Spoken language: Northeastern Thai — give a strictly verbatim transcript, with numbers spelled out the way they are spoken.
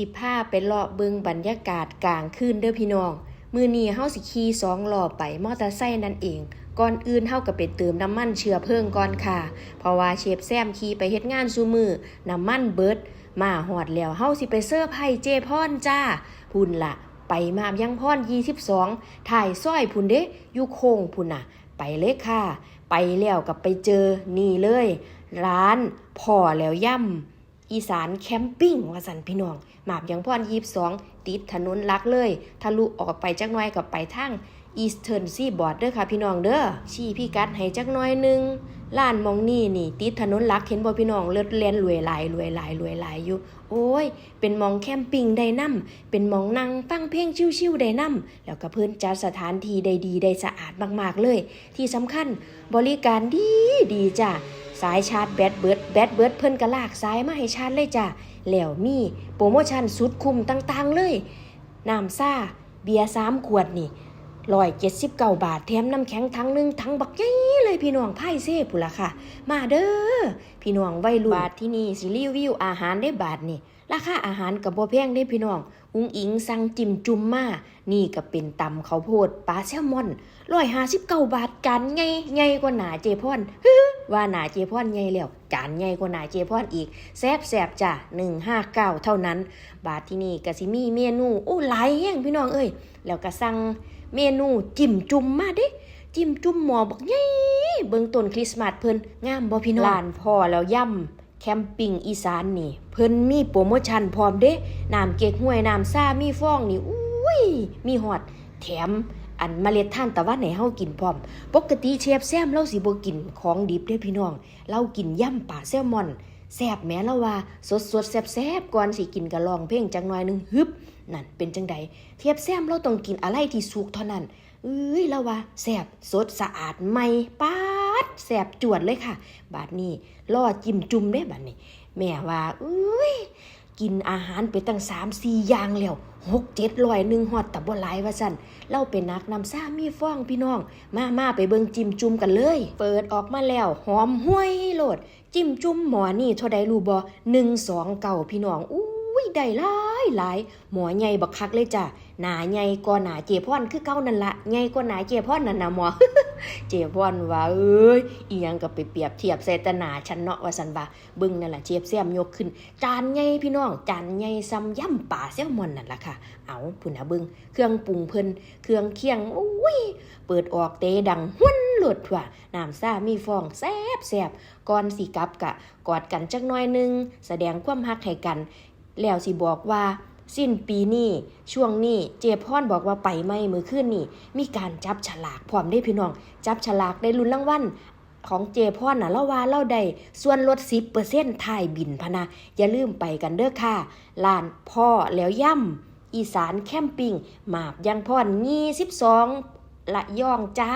สิพาไปเลาะเบิ่งบรรยากาศกลางคืนเด้อพี่น้อง มื้อนี้เฮาสิขี่สองล้อไป มอเตอร์ไซค์นั่นเอง ก่อนอื่นเฮาก็ไปเติมน้ำมันเชื้อเพลิงก่อนค่ะ เพราะว่าเชฟแซมขี่ไปเฮ็ดงานซุมื้อ น้ำมันเบิด มาฮอดแล้วเฮาสิไปเซอร์ไพรส์เจพรจ้า พุ้นละ ไปมาบยังพรยี่สิบสอง ท้ายซอยพุ้นเด้ อยู่โค้งพุ้นน่ะ ไปเลยค่ะ ไปแล้วก็ไปเจอนี่เลย ร้านพ้อแล้วยำ อีสานแคมปิ้ง ว่าซั่นพี่น้อง มาบยังพรยี่สิบสอง ติดถนนหลักเลย ทะลุออกไปจักหน่อยก็ไปทาง Eastern Seaboard เด้อค่ะพี่น้องเด้อ ชี้พิกัดให้จักหน่อยหนึ่ง ร้านหม่องนี้นี่ติดถนนหลัก เห็นบ่พี่น้อง รถแล่นรวยหลาย รวยหลาย รวยหลายอยู่ โอ้ย เป็นหม่องแคมปิ้งได้นำ เป็นหม่องนั่งฟังเพลงชิลๆได้นำ แล้วก็เพิ่นจัดสถานที่ได้ดีได้สะอาดมากๆเลย ที่สำคัญบริการดีดีจ้า สายชาร์จแบตเบิด แบตเบิดเพิ่นก็ลากสายมาให้ชาร์จเลยจ้า แล้วมีโปรโมชั่นสุดคุ้มต่างๆเลย น้ำซ่า เบียร์สามขวดนี่ ร้อยเจ็ดสิบเก้าบาท แถมน้ำแข็งถังหนึ่ง ถังบักใหญ่เลยพี่น้อง พายเซ่พุ้นล่ะค่ะ มาเด้อ พี่น้องวัยรุ่น บาดที่นี่สิรีวิวอาหารเด้บาดนี่ ราคาอาหารก็บ่แพงเด้พี่น้อง อุ๋งอิ๋งสั่งจิ้มจุ่มมา นี่ก็เป็นตำข้าวโพดปลาแซลมอน ร้อยห้าสิบเก้าบาท จานใหญ่ ใหญ่กว่าหน้าเจพร ว่าหน้าเจพรใหญ่แล้ว จานใหญ่กว่าหน้าเจพรอีก แซ่บๆจ้า หนึ่งห้าเก้าเท่านั้น บาดที่นี่ก็สิมีเมนู โอ้ หลายแฮงพี่น้องเอ้ย แล้วก็สั่งเมนูจิ้มจุ่มมาเด้ จิ้มจุ่มหม้อบักใหญ่ เบิ่งต้นคริสต์มาสเพิ่น งามบ่พี่น้อง ร้านพ้อแล้วยำ แคมปิ้งอีสานนี่ เพิ่นมีโปรโมชั่นพร้อมเด้ น้ำเก๊กฮวย น้ำซ่า มีฟองนี่ อุ้ย มีฮอด แถมอันเมล็ดทานตะวันให้เฮากินพร้อม ปกติเชฟแซมลาวสิบ่กินของดิบเด้พี่น้อง ลาวกินยำปลาแซลมอน แซ่บแหม ลาวว่าสดๆแซ่บๆ ก่อนสิกินก็ร้องเพลงจักหน่อยหนึ่ง ฮึบ นั่นเป็นจั่งใด เชฟแซมลาวต้องกินอะไรที่สุกเท่านั้น เอ้ย ลาวว่าแซ่บ สด สะอาด ใหม่ ป๊าด แซ่บจวดเลยค่ะ บาดนี้รอจิ้มจุ่มเด้บาดนี้ แม่ว่า เอ้ย กินอาหารไปตั้งสามสี่อย่างแล้ว หกเจ็ดร้อยหนึ่ง ฮอดตะบ่หลายว่าซั่น ลาวไปนักน้ำซ่ามีฟองพี่น้อง มา มาไปเบิ่งจิ้มจุ่มกันเลย เปิดออกมาแล้วหอมหวยโลด จิ้มจุ่มหม้อนี่เท่าใดรู้บ่ หนึ่งสองเก้าพี่น้อง อุ้ย ได้หลายหลาย หม้อใหญ่บักคักเลยจ้า หน้าใหญ่กว่าหน้าเจพรคือเก่านั่นละ ใหญ่กว่าหน้าเจพรนั่นน่ะหม้อ เจพรว่า เอ้ย อีหยังก็ไปเปรียบเทียบใส่แต่หน้าฉันเนาะ ว่าซั่นว่า เบิ่งนั่นล่ะ เชฟแซมยกขึ้น จานใหญ่พี่น้อง จานใหญ่ส่ำยำปลาแซลมอนนั่นล่ะค่ะ เอาพุ้นน่ะเบิ่ง เครื่องปรุงเพิ่น เครื่องเคียง อุ้ย เปิดออกเตะดังฮวนโลดทั่ว น้ำซ่ามีฟอง แซ่บๆ ก่อนสิกลับกะกอดกันจักหน่อยหนึ่ง แสดงความฮักให้กัน แล้วสิบอกว่าสิ้นปีนี้ ช่วงนี้เจพรบอกว่าไปใหม่มื้อคืนนี้ มีการจับฉลากพร้อมเด้พี่น้อง จับฉลากได้ลุ้นรางวัล ของเจพรน่ะ ลาวว่าลาวได้ส่วนลดสิบเปอร์เซ็นต์ท้ายบินพะนะ อย่าลืมไปกันเด้อค่ะ ร้านพ้อแล้วยำ อีสานแคมปิ้ง มาบยังพรยี่สิบสอง ระยองจ้า